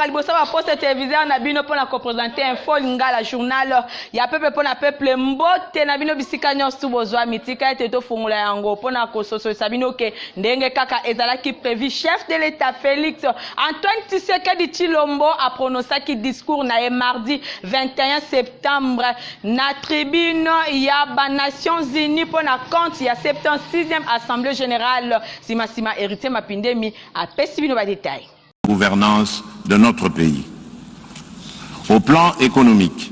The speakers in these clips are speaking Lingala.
Tozongaka liboso ya baposte televiseur na bino mpo na kopresente Info Lingala, journal ya peuple mpo na peuple. Mbote na bino bisika nyonso bozwami. Tika ete tofungola yango mpo na kososolisa bino ke ndenge kaka ezalaki prevu, chef de l'Etat Felix Antoine Tshisekedi Tshilombo apronosaki discours na ye mardi 21 septembre na tribune ya ba Nations Unies mpo na compte ya 76e Assemblée générale. Sima sima Heritier Mapindemi apesi bino ba détails. Gouvernance de notre pays. Au plan économique,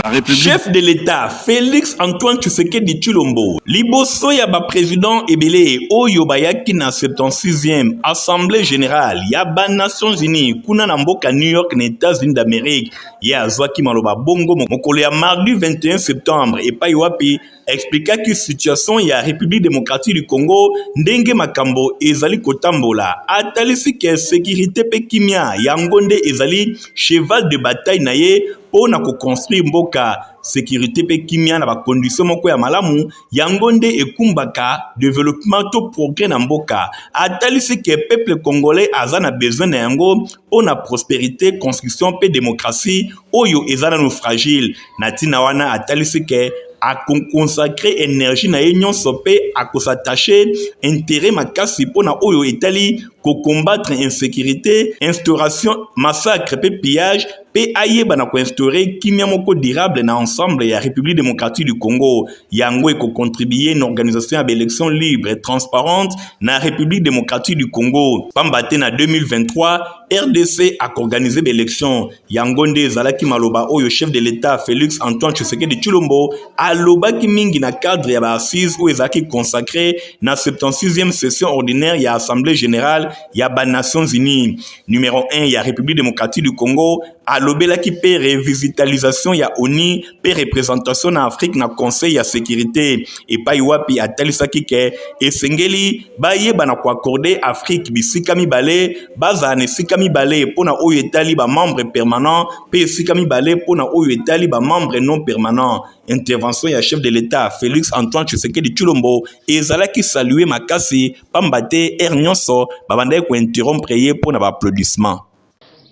la République Chef de l'Etat Felix Antoine Tshisekedi Tshilombo liboso ya ba president ebele oyo bayaki na 76e Assemblée générale ya ba Nations Unies kuna na mboka New York na États-Unis d'Amérique, ye azwaki maloba bongo mokolo ya mardi 21 septembre epai wapi explikaki situation ya République démocratique du Congo ndenge makambo ezali kotambola. Atalisi ke sécurité pe kimia yango nde ezali cheval de bataille na ye mpo na koconstruire mboka. Sécurité pe kimia na ba condition moko ya malamu yango nde ekumbaka développement to progrès na mboka. Atalisi ke peuple congolais aza na besoin na yango mpo na prospérité, construction pe démocratie oyo eza nanu fragile. Na ntina wana atalisi ke akoconsacre énergie na ye nyonso mpe akos'attache intérêt makasi mpo na oyo etali kocombattre insécurité, instauration, massacre mpe pillage, mpe ayeba na koinstaure kimia moko durable na ensemble ya République démocratique du Congo. Yango ekocontribue na organisation ya baélection libre et transparente na République démocratique du Congo, pamba te na 2023 RDC akoorganize baélection. Yango nde ezalaki maloba oyo chef de l'État Félix Antoine Tshisekedi Tshilombo alobaki mingi na cadre ya baassise oyo ezalaki consacré na 76e session ordinaire ya Assemblée générale ya ba Nations Unies. Numéro 1 ya République démocratique du Congo alobelaki mpe revitalisation ya ONU mpe représentation na Afrique na Conseil ya sécurité, epai wapi atalisaki ke esengeli bayeba na koaccorde Afrique bisika mibale, bazala na esika mibale mpo na oyo etali bamembre permanent mpe esika mibale mpo na oyo etali bamembre non permanent. Intervention ya chef de l'État Félix Antoine Tshisekedi Tshilombo ezalaki salue makasi, pamba te heure nyonso babandaki kointerrompre ye mpo na baapplaudissement.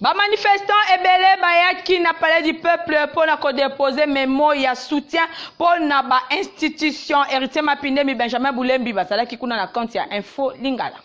Bamanifestant ebele bayaki na Palais du Peuple mpo na kodepose memo ya soutien mpo na bainstitution. Héritier Mapindemi, Benjamin Bulembi bazalaki kuna na compte ya Info Lingala.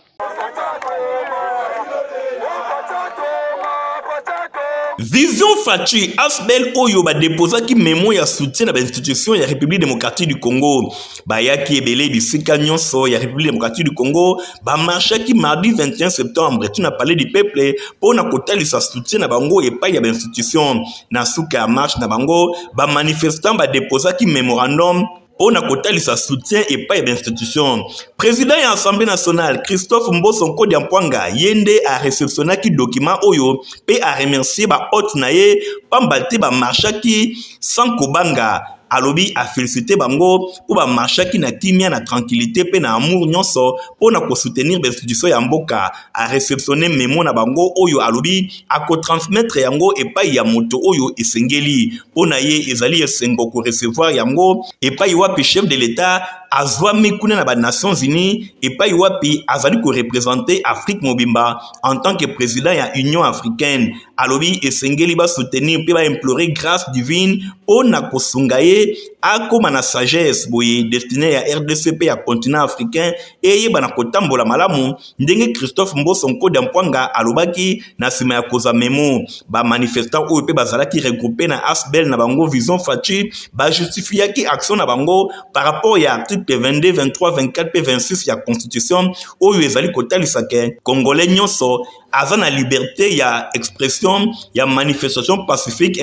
Vision Fatshi Asbel oyo badepozaki memo ya soutien na bainstitution ya République démocratique du Congo bayaki ebele bisika nyonso ya République démocratique du Congo, bamarchaki mardi 21 septembre tina Palais du Peuple mpo na kotalisa soutien na bango epai ya bainstitution. Na suka ya marche na bango, bamanifestant badepozaki memorandum mpo na kotalisa soutien epai ya bainstitution. Président ya Assemblée nationale Christophe Mboso Nkodia Mpwanga ye nde areceptionnaki document oyo mpe aremercie bahôte na ye, pamba te bamarchaki sans kobanga. Alobi afélicité bango mpo bamarchaki na kimia, na tranquillité mpe na amour nyonso mpo na kosoutenir bainstitution ya mboka. Areceptionne memo na bango oyo alobi akotransmettre yango epai ya moto oyo esengeli. Mpo na ye ezali esengo korecevoir yango epai wapi chef de l'État azwami kuna na ba Nations Unies, epai wapi azali korepresente Afrique mobimba en tant que président ya Union africaine. Alobi esengeli basoutenir mpe baimplore grâce divine mpo na kosunga ye akóma na sagesse boye destinée ya RDC mpe ya continent africain eyeba na kotambola malamu, ndenge Christophe Mboso Nkodia Mpwanga alobaki na nsima ya kozwa memo. Bamanifestant oyo mpe bazalaki regroupe na Asbel na bango Vision Fatshi bajustifiaki action na bango par rapport ya article 22, 23, 24 mpe 26 ya constitution oyo ezali kotalisa ke congolais nyonso aza na liberté ya expression, ya manifestation pacifique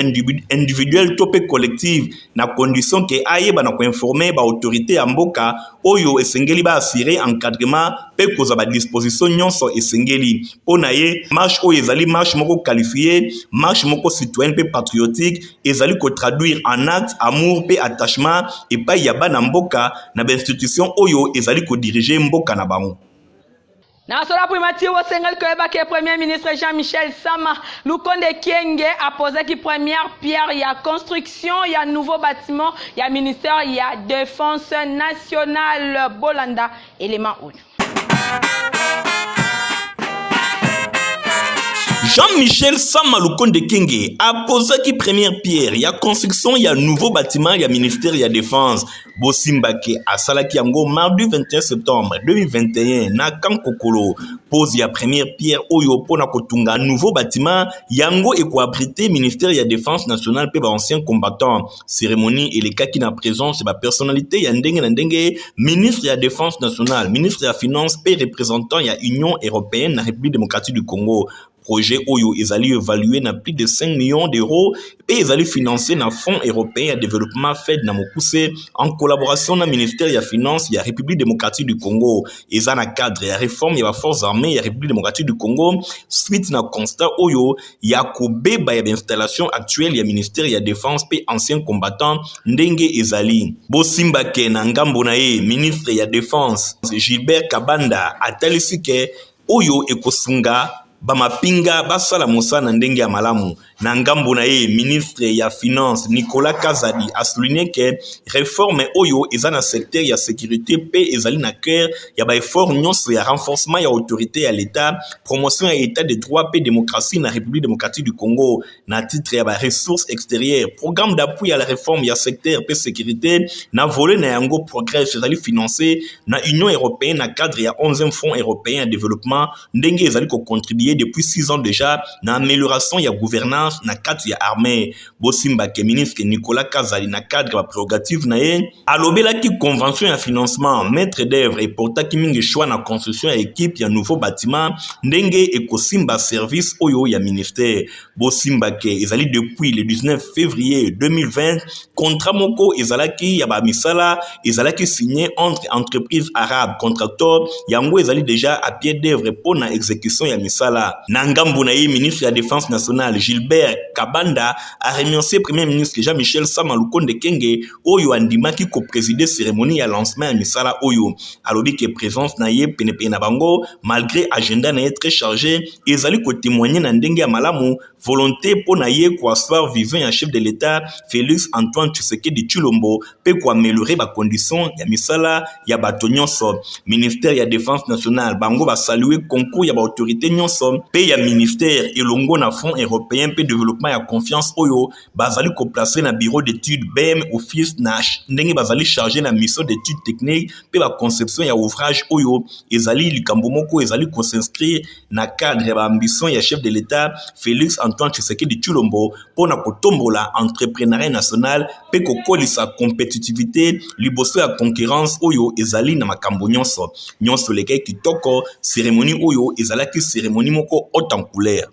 individuelle to mpe collective, na condition ke ayeba na koinforme baautorité ya mboka oyo esengeli baassure encadrement mpe kozwa badisposition nyonso esengeli. Mpo na ye, marche oyo ezali marche moko qualifiée, marche moko citoyenne mpe patriotique, ezali kotraduire en acte amour mpe attachement epai ya bana mboka na bainstitution oyo ezali kodirige mboka na bango. Na sola primature, osengeli koyeba ke Premier ministre Jean-Michel Sama Lukonde Kienge aposaki première pierre ya construction ya nouveau bâtiment ya ministère ya Défense nationale. Bolanda élément oyo. Jean-Michel Sama Lukonde Kenge aposaki première pierre ya construction ya nouveau bâtiment ya ministère ya défense. Bosimba ke asalaki yango mardi 21 septembre 2021 na Camp Kokolo. Pose ya première pierre oyo mpo na kotunga nouveau bâtiment yango ekoabrite ministère ya défense nationale mpe ba anciens combattants. Cérémonie elekaki na présence ya ba personnalité ya ndenge na ndenge, ministre ya défense nationale, ministre ya finance mpe représentant ya Union européenne na République démocratique du Congo. Projet oyo ezali évalué na plus de 5 millions d'euros mpe ezali financé na Fonds européen ya développement, FED na mokuse, en collaboration na ministère ya finance ya République démocratique du Congo. Eza na cadre ya réforme ya baforces armées ya République démocratique du Congo, suite na constat oyo ya kobeba ya bainstallation actuelle ya ministère ya défense mpe ancien combattant ndenge ezali. Bosimba ke na ngambo na ye, ministre ya défense Gilbert Kabanda atalisi ke oyo ekosunga bamapinga basala mosala na ndenge ya malamu. Na ngambo na ye, ministre ya finance Nicolas Kazadi asouligne ke réforme oyo eza na secteur ya sécurité mpe ezali na cœur ya baeffort nyonso ya renforcement ya autorité ya l'État, promotion ya état de droit mpe démocratie na République démocratique du Congo. Na titre ya baressources extérieures, programme d'appui à la réforme ya secteur mpe sécurité na volet na yango Progrès ezali financé na Union européenne na cadre ya 11e Fonds européen ya développement, ndenge ezali kocontribuer depuis 6 ans déjà na amélioration ya gouvernance na kati ya armée. Bosimba ke ministre Nicolas Kazadi, na cadre ya baprerogative na ye, alobelaki convention ya financement. Maître d'œuvre eportaki mingi choix na construction ya équipe ya nouveau bâtiment ndenge ekosimba service oyo ya ministère. Bosimba ke ezali depuis le 19 février 2020, contrat moko ezalaki ya bamisala ezalaki signé entre entreprise arabe contracteur. Yango ezali déjà à pied d'œuvre mpo na exécution ya misala. Na ngambo na ye, ministre ya défense nationale Gilbert Kabanda aremercier premier ministre Jean-Michel Sama Lukonde Kenge oyo andimaki koprésider cérémonie ya lancement ya misala oyo. Alobi ke présence na ye penepene na bango, malgré agenda na ye très chargé, ezali kotémoigner na ndenge ya malamu volonté mpo na ye koasseoir vision ya chef de l'État Félix Antoine Tshisekedi Tshilombo mpe koaméliorer bacondition ya misala ya bato nyonso. Ministère ya défense nationale, bango basalue concours ya baautorité nyonso mpe ya ministère elongo na Fonds européen mpe développement ya confiance oyo bazali koplacer na bureau d'étude BM Office, na ndenge bazali chargé na mission d'étude technique mpe baconception ya ouvrage oyo. Ezali likambo moko ezali kos'inscrire na cadre ya baambition ya chef de l'État Félix Antoine Tshisekedi Tshilombo mpo na kotombola entrepreneuriat national mpe kokolisa compétitivité liboso ya concurrence oyo ezali na makambo nyonso. Nyonso elekaki kitoko. Cérémonie oyo ezalaki cérémonie moko haute en couleur.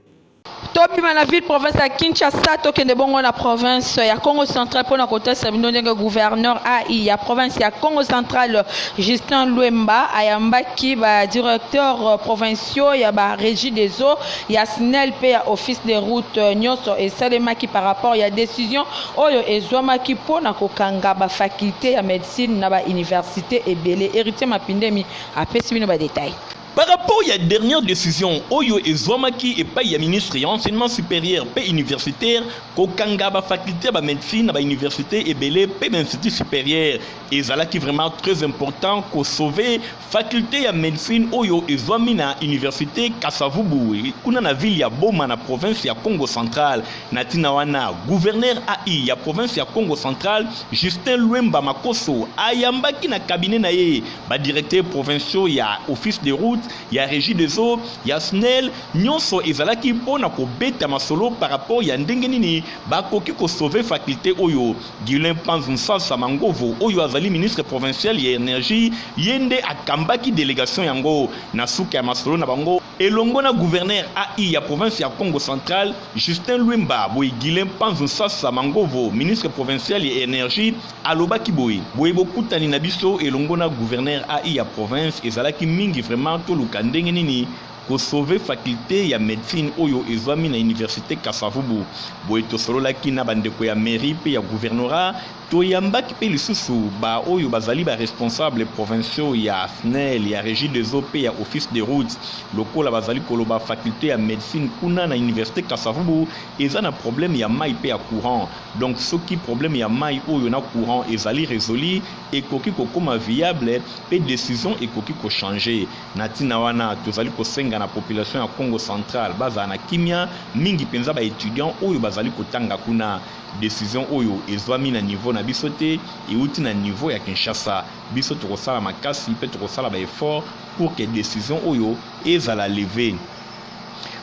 Tobima na ville province ya Kinshasa, tokende bongo na province ya Congo Central mpona kotesa bino ndenge gouverneur ai ya province ya Congo Central Justin Lwemba ayambaki badirecteur provinciaux ya barégie des eaux, ya SNEL mpe ya Office des routes. Nyonso esalemaki par rapport ya décision oyo ezwamaki mpona kokanga bafaculté ya médecine na bauniversité ebele. Héritier Mapindemi apesi bino badetail. Par rapport ya dernière décision oyo ezwamaki epai ya ministre ya enseignement supérieur mpe universitaire, kokanga bafaculté ya bamédecine na bauniversité ebele mpe bainstitut supérieur, ezalaki vraiment très important kosauver faculté ya médecine oyo ezwami na université Kasavubu, kuna na ville ya Boma, na province ya Congo Central. Na ntina wana, gouverneur ai ya province ya Congo Central Justin Lwemba Makoso ayambaki na cabinet na ye badirecteur provinciaux ya Office de route, ya Régie des eaux, ya SNEL. Nyonso ezalaki mpona kobeta masolo par rapport ya ndenge nini bakoki kosauver faculté oyo. Guilin Panzu Nsasa Mangovo, oyo azali ministre provincial ya énergie, ye nde akambaki délégation yango. Na suka ya masolo na bango elongo na gouverneur ai ya province ya Congo Central Justin Lwemba, boye Guilin Panzu Nsasa Mangovo, ministre provincial ya énergie, alobaki boye: "Boye bokutani na biso elongo na gouverneur ai ya province ezalaki mingi vraiment toluka ndenge nini kosauver faculté ya médecine oyo ezwami na université Kasavubu. Boye tosololaki na bandeko ya mairie mpe ya gouvernorat. Toyambaki mpe lisusu ba oyo bazali ba responsables provinciaux ya SNEL, ya Regie des eaux mpe ya Office des routes. Lokola bazali koloba, faculte ya medecine kuna na universite Kasa-Vubu eza na problème ya mayi mpe ya courant. Donc soki problème ya mayi oyo na courant ezali resolu, ekoki kokoma viable mpe decision ekoki ko changer. Na tina wana, tozali kosenga na population ya Kongo central bazala na kimia, mingi penza ba etudiants oyo bazali kotanga kuna. Decision oyo ezwami na niveau na biso te, ewuti na niveau ya Kinshasa. Biso tokosala makasi mpe tokosala ba efforts pour que decision oyo ezala levee.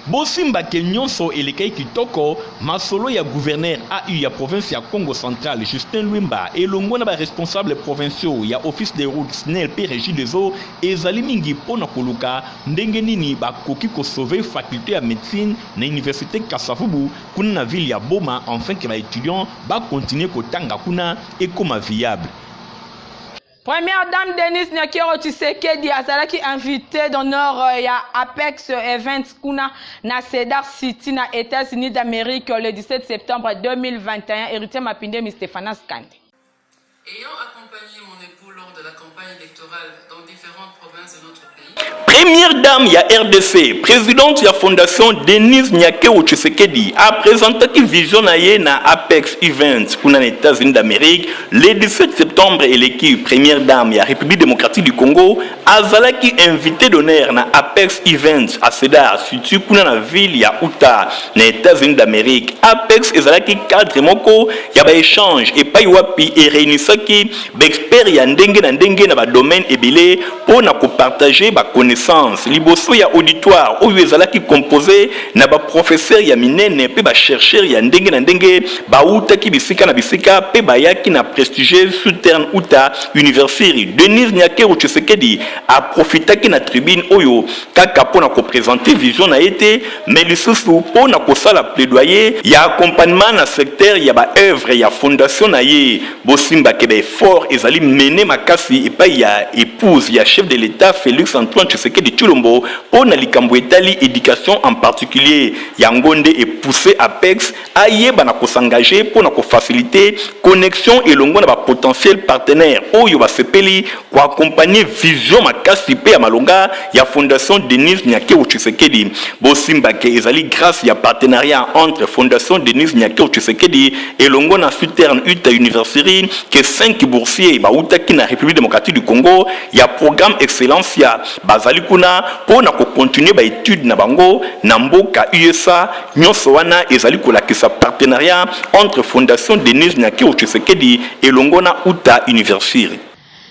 Bosimba ke nionso elekaki kitoko, masolo ya gouverneur AU ya province ya Kongo central Justin Luemba elongo na ba responsables provinciaux ya Office des routes, SNEL mpe Regie des eaux ezali mingi mpo na koluka ndenge nini bakoki ko sauver faculte ya medecine na universite Kasa-Vubu kuna na ville ya Boma enfin que ba etudiants ba continuer kotanga kuna ekoma viable. Première dame Denise Nyakeru Tshisekedi azalaki invité d'honneur ya Apex Events kuna na Cedar City na Etats-Unis d'Amérique le 17 septembre 2021. Héritier Mapindemi, Stéphanas Kande. Ayant accompagné mon époux lors de la campagne électorale dans différentes provinces de notre pays, Première dame ya rdc, presidente ya fondation Denise Nyakeru Tshisekedi a presentaki vision na ye na Apex Events kuna na Etats-Unis d'Amerique le 17 septembre eleki. Première dame ya République démocratique du Congo azalaki invité d'honneur na Apex Events à Cedar City kuna na ville ya Utah na Etats-Unis d'Amerique. Apex ezalaki cadre moko ya ba échange epai wapi ereunisaki ba experts ya ndenge na ndenge na ba domaines ebele mpo na ko partager ba connaissances liboso ya auditoire oyo ezalaki compose na ba professeurs ya minene mpe ba chercheurs ya ndenge na ndenge bawutaki bisika na bisika mpe bayaki na prestigieuse Southern Utah University. Denise Nyakeru Tshisekedi a profitaki na tribune oyo kaka mpo na ko presenter vision na ye te, mais lisusu mpo na kosala plaidoyer ya accompagnement na secteur ya ba oeuvres ya fondation na ye. Bosimba ke ba efforts ezali mener makasi epayi ya epouse ya chef de l'Etat Felix Antoine Tshisekedi Tshilombo mpo na likambo etali education en particulier. Yango nde e pousser Apex ayeba na ko s'engager mpo na ko faciliter connexion elongo na ba potentiels partenaires oyo basepeli ko accompagner vision makasi mpe ya malonga ya Fondation Denise Nyakeru Tshisekedi. Bosimba ke ezali grace ya partenariat entre Fondation Denise Nyakeru Tshisekedi elongo na Southern Utah University ke 5 boursiers bawutaki na Republique democratique du Congo ya programme Excellencia bazali kuna mpo na ko continuer ba etudes na bango na mboka usa. Nionso wana ezali kolakisa partenariat entre Fondation Denise Nyakeru Tshisekedi elongo na Utah Universiry.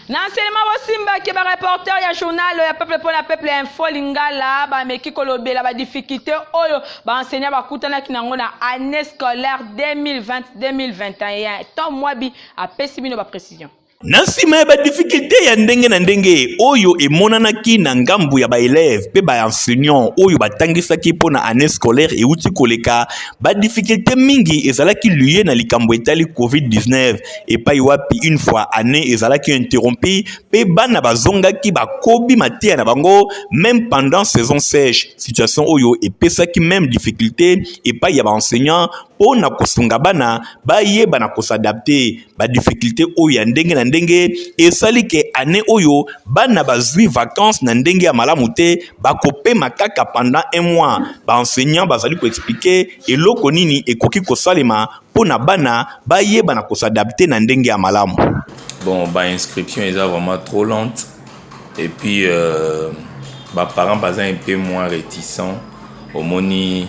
Na enseignement, bosimbaki ba reporter ya journal ya peuple mpo na peuple, Info Lingala, bameki kolobela ba difficulté oyo ba enseignant bakutanaki nango na année scolaire 2020 2021. Tom Mwabi apesi bino ba précision. Na nsima ya ba difficultes ya ndenge na ndenge oyo emonanaki na ngambo ya ba elèves mpe ba enseignants oyo batangisaki mpo na annee scolaire euti koleka, ba difficultes mingi ezalaki lies na likambo etali Covid-19 epai wapi une fois annee ezalaki interrompue mpe bana bazongaki bakobi mateya na bango meme pendant saison sèche, situation oyo epesaki meme difficulte epai ya ba enseignants mpo na kosunga bana bayeba na ko s'adapter. Ba difficultes oyo ya ndenge na ndenge esali ke annee oyo bana bazui vacances na ndenge ya malamu te, bakopema kaka pendant un mois. Ba enseignants bazali ko expliquer eloko nini ekoki kosalema mpo na bana bayeba na ko s'adapter na ndenge ya malamu. Bon, ba inscription eza vraiment trop lente et puis ba parents baza un peu moins réticents. Omoni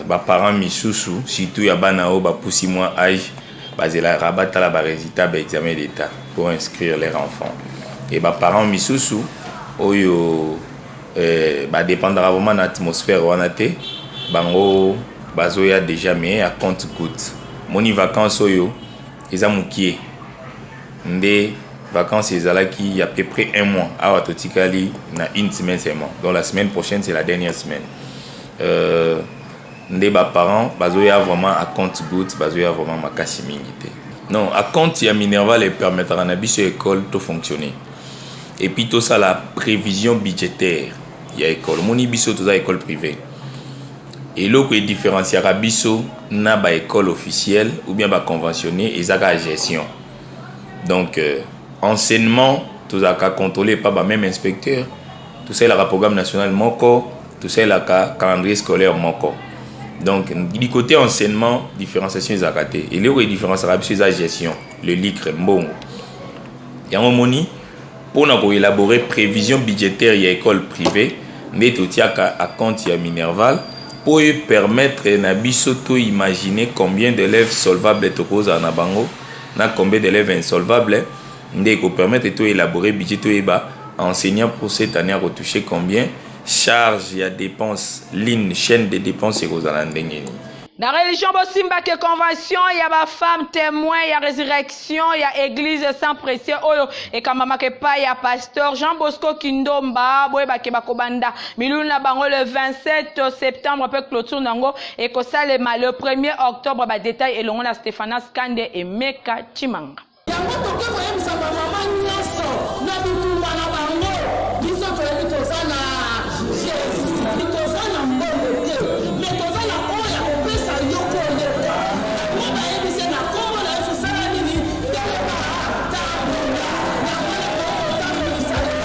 ba parents misusu, surtout ya bana oyo bapusi mwa âge, bazelaka batala ba résultat ba examen d'état pour inscrire leur enfant. Et ba parents misusu oyo badépendaka vraiment na atmosphère wana te, bango bazoya déjà mais à compte goutte. Moni vacances oyo eza mokie nde vacances ezalaki à peu près un mois. Awa totikali na une semaine seulement, donc la semaine prochaine, c'est la dernière semaine. Nde baparents bazoya vraiment à compte goutte, bazoya vraiment makasi mingi te. Non, acompte ya minerval epermettraka na biso école to fonctionner et puis tosala prévision budgétaire ya école. Omoni, biso toza école privée. Eloko e differenciaka biso na ba école officielle ou bien ba conventionné eza kaka gestion. Donc euh, enseignement tozalaka contrôlé par ba même inspecteur, tosalelaka programme national moko, tosalelaka calendrier scolaire moko. Donc du côté enseignement différenciation ezalaka te. Eloko e différenciaka biso eza gestion, le licre mbongo. Yango moni Pona ko elaborer prevision budgetaire ya ecole privee nde totiaka acompte ya minerval po e permettre na biso to imaginer combien d'elèves solvables tokozala na bango na combien d'elèves insolvables nde eko permettre to elaborer budget toyeba enseignant pour cette annee ako toucher combien, charge ya depense ligne chaine de depense ekozala ndenge nini. Na religion bosimba ke convention ya ba femmes temoins ya resurrection ya eglise sans precieux oyo ekambamaka epai ya pasteur Jean Bosco Kindomba boyeba ke bakobanda milulu na bango le 27 septembre pe clôture na yango ekosalema le 1er octobre ba details elongo na Stephanas Kande et Meka Tshimanga. Yango toke koyebisa ba mama nionso na bitumba na bango biso toyebi toza na Jesus toza na mbongo te mais toza na oyo ya kopesa yo koleka yango bayebisi ye na kombo na Yesu sala nini telema tambola yango nde toye kotambolisa yo.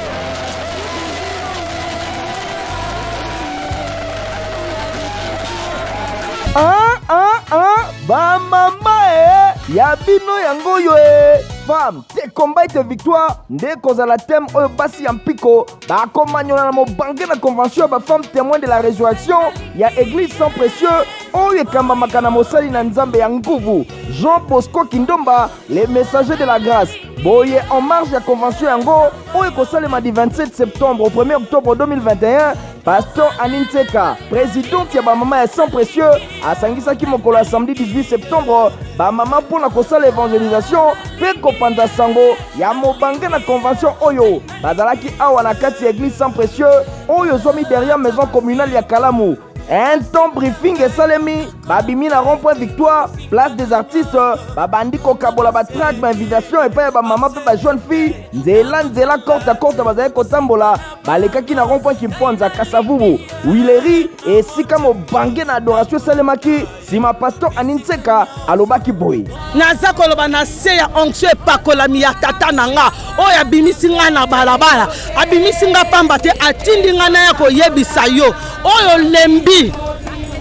Ah, ah, ah, ba mama eh, ya bino yango oyo eh. Femme te combat et victoire nde kozala thème oyo basi ya mpiko bakomanyola na mobange na convention ya ba femme témoin de la résurrection ya église sans précieux oyo ekambamaka na mosali na nzambe ya nguvu Jean Bosco Kindomba le messager de la grâce. Boye en marge ya convention yango oyo ekosalema du 27 septembre au 1er octobre 2021 Pasteur Annie Nseka, présidente ya bamama ya Sang Précieux, asangisaki mokolo ya samedi 18 septembre bamama mpo na kosala evangelisation mpe kopanza sango ya mobange na convention oyo bazalaki awa na kati ya église Sang Précieux oyo ezwami derrière maison communale ya Kalamu. Un temps briefing esalemi, babimi na rond-point Victoire, place des artistes, babandi kokabola ba tract, ba invitation epai ya bamama mpe ba jeune fille, nzela nzela korte korte bazali kotambola balekaki na rond-point Kimponza, Kasavubu, Huilerie, esika mobange na adoration esalemaki. Nsima pasteur Annie Nseka alobaki boye: naza koloba na se ya onction epakolami ya tata na nga oyo abimisi nga na balabala, abimisi nga pamba te, atindi nga naya koyebisa yo oyo olembi,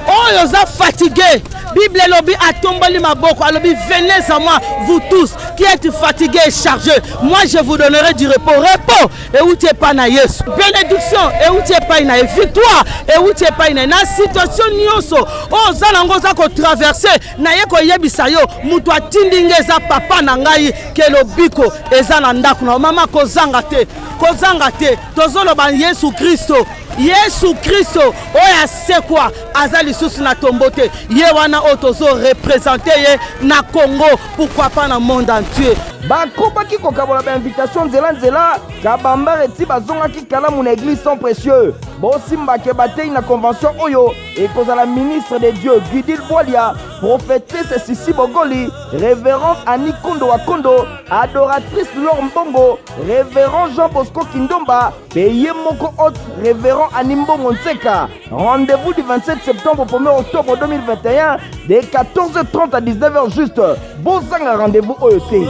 oyo oza fatigue. Bible elobi atomboli maboko alobi venez à moi vous tous qui êtes fatigués et chargés, moi je vous donnerai du repos. Repos euti epai na Yesu, benediction euti epai na ye, victoire euti epai na ye. Na situation nyonso oyo oza nango, oza kotraverse, naye koyebisa yo moto atindi ngai eza papa na ngai, ke lobiko eza na ndako na yo. Mama, kozanga te, kozanga te, tozoloba Yesu Kristo, Yesu Kristo oyo asekwa aza lisusu na tombo te, ye wana oyo tozo represente ye na Congo, pourquoi pas na monde entier. Bakobaki kokabola ba invitation nzela nzela, Kabambare ti bazongaki Kalamu na église Sang Précieux. Bosimbake bateyi na convention oyo ekozala ministre de Dieu Gudil Bwalia, prophétesse Sisi Bogoli, révérend Annie Kondo wa Kondo, adoratrice Laure Mbongo, révérend Jean Bosco Kindomba, mpe ye moko hôte révérend Annie Mbongo Nseka. Rendez-vous du 27 septembre au 1er octobre 2021 de 14h30 à 19h juste. Bozanga rendez-vous oyo te.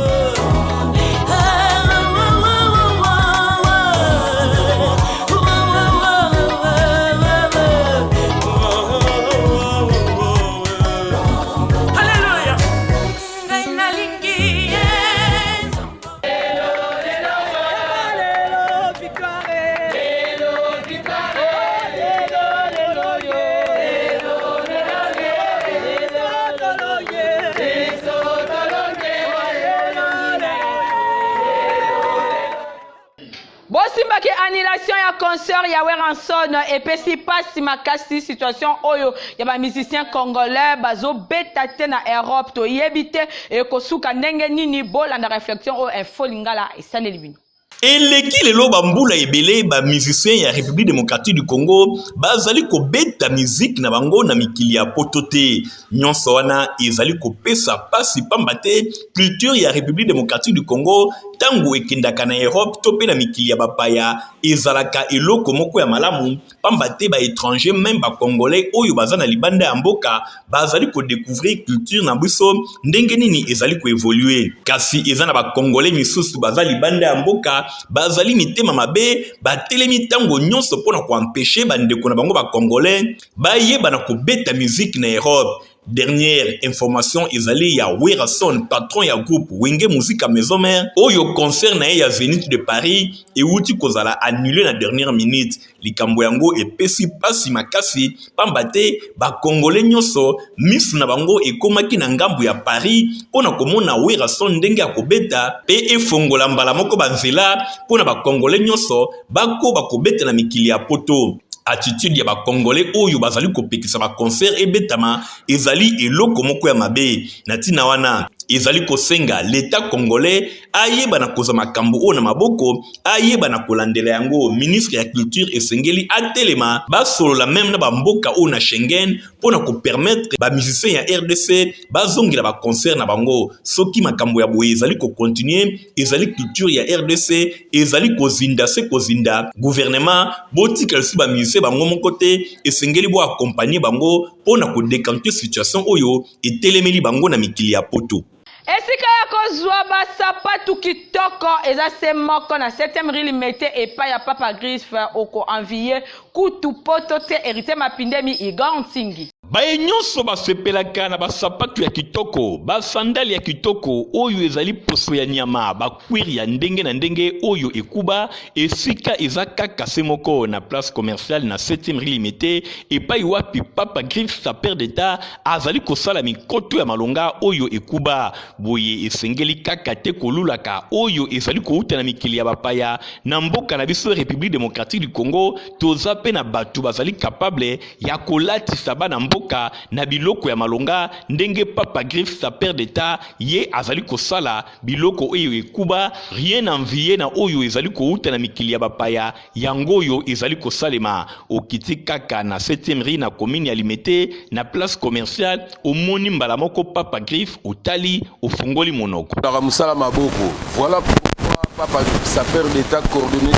Bosimbaki annulation ya concert ya Werrason epesi pasi makasi situation oyo ya ba musiciens congolais bazobeta te na Europe toyebi te ekosuka ndenge nini bolanda reflexion oyo info lingala esaleli bino. Eleki lelo ba mbula ebele ba musiciens ya Republique democratique du Congo bazali kobeta musique na bango na mikili ya poto te. Nyonso wana ezali kopesa pasi pamba te culture ya Republique democratique du Congo tango ekendaka na Europe to pe na mikili ya bapaya ezalaka eloko moko ya malamu pamba te ba etrangers meme ba congolais oyo baza na libanda ya mboka bazali ko decouvrir culture na biso ndenge nini ezali ko evoluer. Kasi eza na ba congolais misusu baza libanda ya mboka bazali mitema mabe, batelemi tango nyonso pona ko empecher ba ndeko na bango ba congolais bayeba na kobeta musique na Europe. Dernière information ezali ya Werrason, patron ya groupe Wenge Musica Maison Mère, oyo concert na ye ya Zenith de Paris ewuti kozala annulé na dernière minute. Likambo yango epesi pasi makasi pamba te ba Congolais nyonso misu na bango ekomaki na ngambo ya Paris mpo na komona Werrason ndenge akobeta pe efongola mbala moko ba nzela mpo na ba Congolais nyonso bakoba kobeta na mikili ya poto. Attitude ya ba Congolais oyo bazali kopekisa ba concert ebetama ezali eloko moko ya mabe. Na ntina wana, ezali kosenga l'Etat congolais ayeba na kozwa makambo oyo na maboko, ayeba na kolandela yango. Ministre ya culture esengeli atelema, basolola meme na ba mboka oyo na Schengen mpo na ko permettre ba musiciens ya rdc bazongela ba concert na bango. Soki makambo ya boye ezali ko continuer, ezali culture ya rdc ezali kozinda se kozinda. Gouvernement botika lisusu ba musiciens bango moko te, esengeli bo accompagner bango mpo na ko decanter situation oyo etelemeli bango na mikili ya poto. Esika ya kozwa ba sapatu kitoko eza se moko na septième rue Limete epai ya Papa Griffe, oko envier kutu poto te Heritier Mapindemi Igor Nsingi. Baye nyonso basepelaka na ba sapatu ya kitoko, ba sandale ya kitoko oyo ezali poso ya nyama, ba cuir ya ndenge na ndenge oyo ekuba, esika eza kaka se moko na place commerciale na septième rue Limete epai wapi Papa Griffe sapeur d'Etat azali kosala mikoto ya malonga oyo ekuba. Boye esengeli kaka te kolulaka oyo ezali kouta na mikili ya bapaya. Na mboka na biso Republique democratique du Congo, toza pe na bato bazali capable ya kolatisa bana mboka na biloko ya malonga ndenge Papa Griffe sapeur d'Etat ye azali kosala biloko oyo ekuba, rien envier na oyo ezali kouta na mikili ya bapaya. Yango oyo ezali kosalema, okiti kaka na septième rue na commune ya Limete na place commerciale, omoni mbala moko Papa Griffe, otali, ofungoli monoko. Kaka mosala maboko. Voilà pourquoi Papa Griffe, sapeur d'Etat coordonné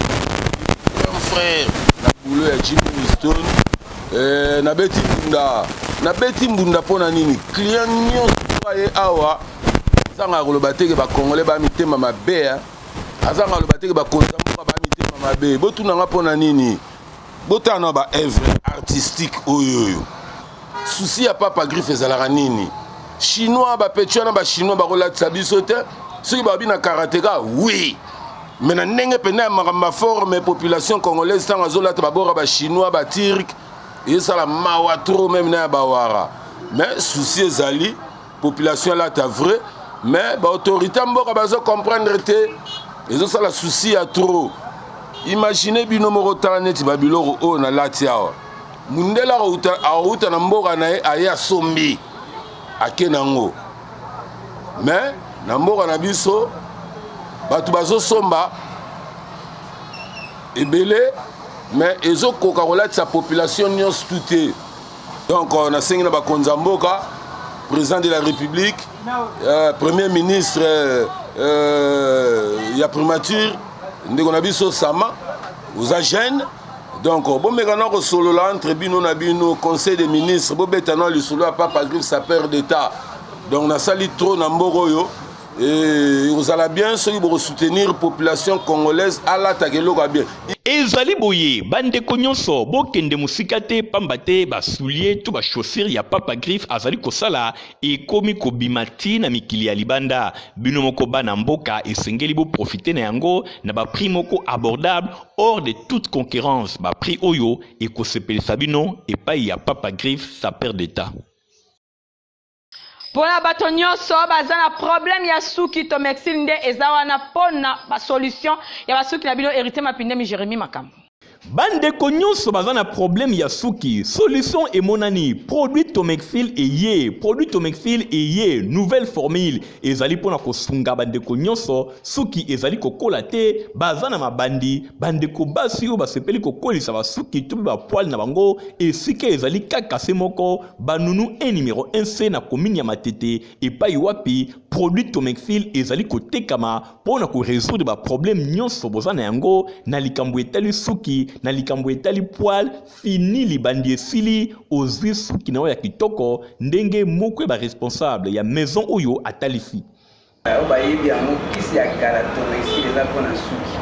grand frère na boulot ya Jimmy Winston. Eh, nabeti mbunda, nabeti mbunda mpo na nini? Client nyonso aye awa azangaka koloba te ke ba Congolais ba mitema mabe hein. Azanga aloba te ke bakonzi ya mboka ba mitema mabe. Botuna nga mpo na nini? Botala na ba œuvre artistique oyo oyo. Souci ya Papa Griffe ezalaka nini? Chinois ba petit wana ba chinois bakolatisa biso te. Soki babi na karateka oui. Mais na ndenge pena ya makambo ya forme population congolaise ntango azolata babora ba chinois ba turc ezosala mawa trop meme na ya bawara. Mais souci ezali population alata vrai mais ba autorité ya mboka bazo comprendre te, ezosala souci ya trop. Imaginez bino moko, tala neti ba biloko oyo nalati awa, mundele akouta na mboka na ye aye asombi ake nango, mais na mboka na biso bato bazosomba ebele mais ezokoka kolatisa population nyonso tu te. Donc nasengi na bakonzi ya mboka, président de la république, premier ministre ya primature, ndeko na biso Sama, oza jeune, donc bomeka na kosolola entre bino na bino, conseil des ministres, bobeta na lisolo ya Papa Griffe sapeur d'État. Donc nasali trop na mboka oyo, ekozala bien soki bokosoutenir population congolaise alataka eloko ya bien. Ezali boye bandeko nyonso, bokende mosika te pamba te ba souliers to ba chaussures ya Papa Griffe azali kosala ekomi kobima ti na mikili ya libanda. Bino moko bana mboka esengeli bo profiter na yango na ba prix moko abordable hors de toute concurrence, ba prix oyo ekosepelisa bino epayi ya Papa Griffe sapeur d'Etat. Pona bato nionso baza na problème ya suki Tomexil nde eza wana pona ba solution ya ba suki na bino Heritier Mapindemi Jeremie Makambo. Bandeko nyonso baza na problème ya suki, solution emonani, produit Tomexil eye, produit Tomexil eye, nouvelle formule ezali mpona kosunga bandeko nyonso suki ezali kokola te, baza na mabandi, bandeko basi oyo basepeli kokolisa basuki to mpe bapoile na bango, esika ezali kaka se moko, banunu 1 numero 1C na commune ya Matete, epai wapi produit Tomexil ezali kotekama mpo na ko résoudre ba problème nyonso boza na yango na likambo etali suki, na likambo etali poil. Fini libandi esili, ozwi suki na yo ya kitoko ndenge moko ya ba responsable ya maison oyo atalisi. Oyo bayebi yango kisi ya kala Tomexil eza mpo na suki,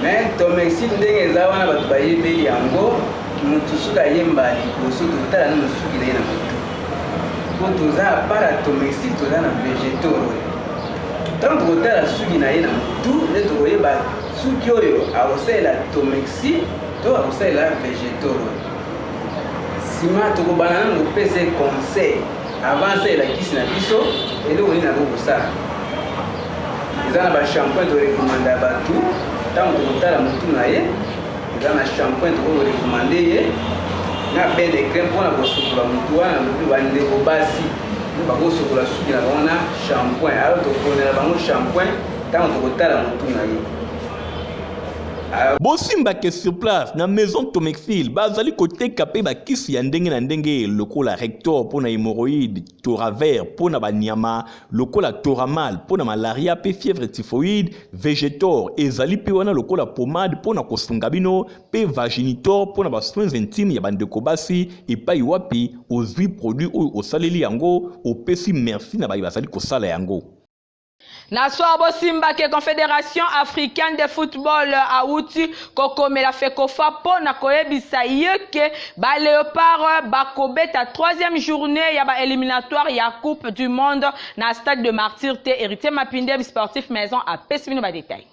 mais Tomexil ndenge eza wana bato bayebeli yango, motu soki ayemba liboso totala nano suki na ye na motu, mpo toza apart ya Tomexil toza na vegetor oyo ntango tokotala suki na ye na motu nde tokoyeba suki oyo akosalela Tomexi to akosalela vegetor oyo. Nsima tokobanda nano kopesa ye conseil avant asalela kisi na biso, eloko nini akoki kosala. Eza na bashampoing torekomanda ya bato ntango tokotala motu na ye, eza na shampoing tokoki korekomande ye na bain de crème mpona kosukola motu wana. Bandeko basi bakosukola suki na bango na shampoing, alors tokonela bango shampoing ntango tokotala motu na ye. Bosimba ke sur place na maison Tomexil bazali koteka pe bakisi ya ndenge na ndenge lokola Rector mpo na hemorroïde, Toraver mpo na banyama lokola Toramal mpo na malaria pe fièvre typhoïde, Vegetor ezali pe wana lokola pomade mpo na kosunga bino pe Vaginitor mpo na ba soins intimes ya bandeko basi epai wapi ozwi produit oyo osaleli yango opesi merci na baye bazali kosala yango. Na soir bosimba ke Confederation africaine de football awuti kokomela Fecofa mpo na koyebisa ye ke ba Leopards bakobeta troisième journée ya ba éliminatoire ya Coupe du monde na stade de Martyrs te. Héritier Mapindem sportif maison apesi bino ba détails.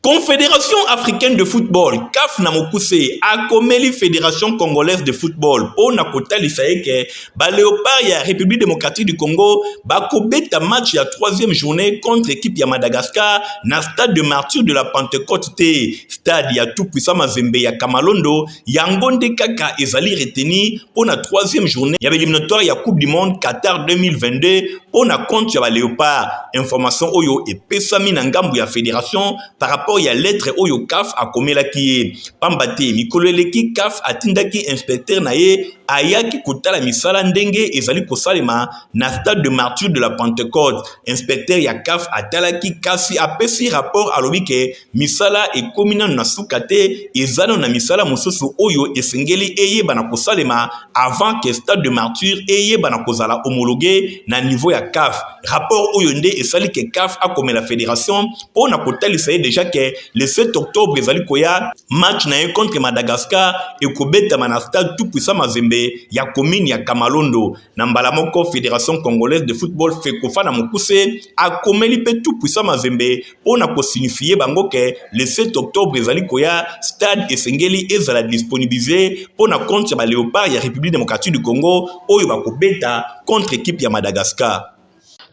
Confederation africaine de football, CAF na mokuse, akomeli Federation congolaise de football mpo na kotalisa ye ke ba Leopards ya République démocratique du Congo bakobeta match ya troisième journée contre équipe ya Madagascar na stade de Martyrs de la Pentecôte te, stade ya tout puissant Mazembe ya Kamalondo. Yango nde kaka ezali retenu mpo na troisième journée ya éliminatoire ya Coupe du monde Qatar 2022 mpo na compte ya ba Leopards. Information oyo epesami na ngambo ya fédération par rapport ya lettre oyo CAF akomelaki ye. Pamba te mikolo eleki CAF atindaki inspecteur na ye ayaki kotala misala ndenge ezali kosalema na stade de Martyrs de la Pentecôte. Inspecteur ya CAF atalaki kasi apesi rapport, alobi ke misala ekomi nanu na suka te, eza nanu na misala mosusu oyo esengeli eyebana kosalema avant que stade de Martyrs eyebana kozala homologué na niveau ya CAF. Rapport oyo nde esali ke CAF akomela fédération mpo na kotalisa ye déjà ke le 7 octobre ezali koya, match na ye contre Madagascar ekobetama na stade tout puissant Mazembe ya commune ya Kamalondo. Na mbala moko Fédération congolaise de football FECOFA na mokuse akomeli mpe tout puissant Mazembe mpo na kosignifie bango ke le 7 octobre ezali koya, stade esengeli ezala disponibilise mpo na compte ya ba Leopards ya République démocratique du Congo oyo bakobeta contre équipe ya Madagascar.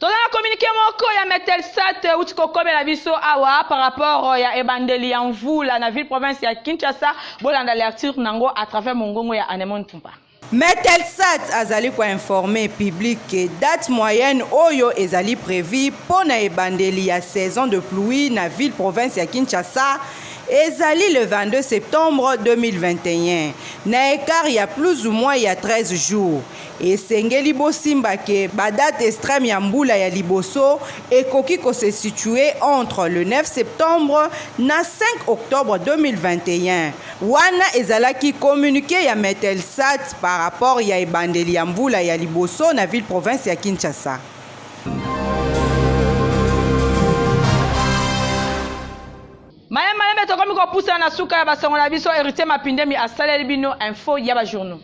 Toza na communiqué moko ya Metelsat euti kokomela biso awa par rapport ya ebandeli ya mvula na ville province ya Kinshasa. Bolanda lecture nango à travers mongongo ya Anemone Tumpa. Metelsat azali ko informer public que date moyenne oyo ezali prevue mpo na ebandeli ya saison de pluie na ville province ya Kinshasa ezali le 22 septembre 2021 na ecart ya plus ou moins ya 13 jours. Esengeli bosimba que ba dates extreme ya mbula ya liboso ekoki ko se situer entre le 9 septembre na 5 octobre 2021. Wana ezalaki communique ya Metelsat par rapport ya ebandeli ya mbula ya liboso na ville province ya Kinshasa. Malembe malembe tokomi kopusana na suka ya basango na biso. Héritier Mapindemi asaleli bino info ya ba journaux.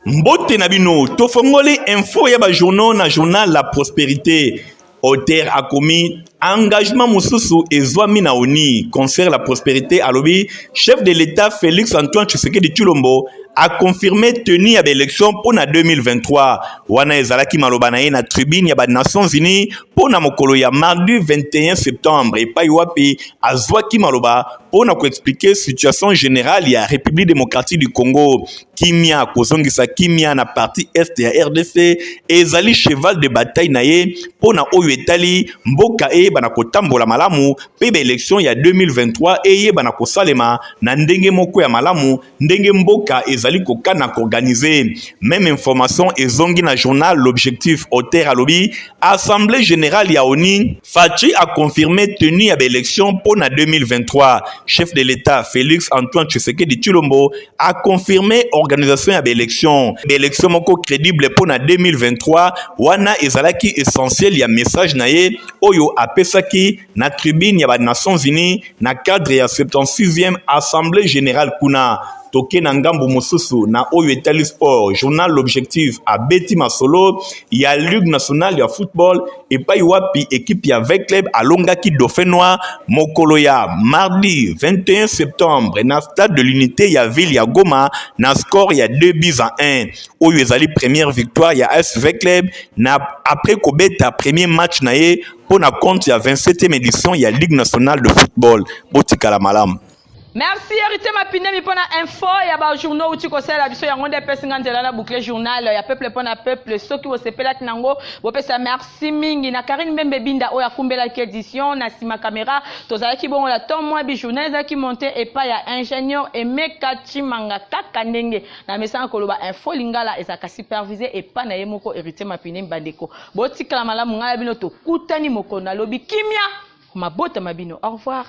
Mbote na bino, tofongoli info ya ba journaux na journal La Prospérité. Auteur akomi engagement mosusu ezwami na ONI. Concert La Prospérité alobi chef de l'État Félix Antoine Tshisekedi Tshilombo a confirme tenue ya baélection mpo na 2023. Wana ezalaki maloba na ye na tribune ya ba Nations Unies mpo na mokolo ya mardi 21 septembre, epai wapi azwaki maloba mpo na koexpliquer situation générale ya République démocratique du Congo. Kimia, kozongisa kimia na partie est ya RDC ezali cheval de bataille na ye mpo na oyo etali mboka eyebana kotambola malamu mpe baélection ya 2023 eyebana kosalema na ndenge moko ya malamu ndenge mboka ezali kokana koorganiser. Même information ezongi na journal L'Objectif. Auteur alobi Assemblée générale ya ONU, Fatshi a confirmé tenue ya baélection mpo na 2023. Chef de l'État Félix Antoine Tshisekedi Tshilombo a confirmé organisation ya baélection, baélection moko crédible mpo na 2023. Wana ezalaki essentiel ya message na ye oyo apesaki na tribune ya ba Nations Unies na cadre ya 76e Assemblée générale kuna. Toke na ngambo mosusu na oyo etali sport. Journal L'Objectif abeti masolo ya Ligue nationale ya football, epai wapi ekipe ya V.Club alongaki Dauphin Noir mokolo ya mardi 21 septembre na Stade de l'Unité ya ville ya Goma na score ya 2 buts à 1. Oyo ezali première victoire ya AS V.Club na après kobeta premier match na ye mpo na compte ya 27e édition ya Ligue nationale de football. Botikala malamu. Merci Héritier Mapinemi mpona info ya bajournaux outi kosalela biso. Yango nde epesi nga nzela na boucle journal ya peuple mpona peuple. Soki bosepelaki nango, bopesa merci mingi na Karine Mbembe Binda oyo akumbelaki édition. Na nsima caméra tozalaki bongo na tom mwa bi. Journal ezalaki monté epai ya ingénieur Emeka Chimanga. Kaka ndenge na mesana koloba, Info Lingala ezalaka supervisé epai na ye moko Héritier Mapinemi. Bandeko, botikala malamu. Ngai na bino tokutani mokolo nalobi. Kimia mabota ma bino. Au revoir.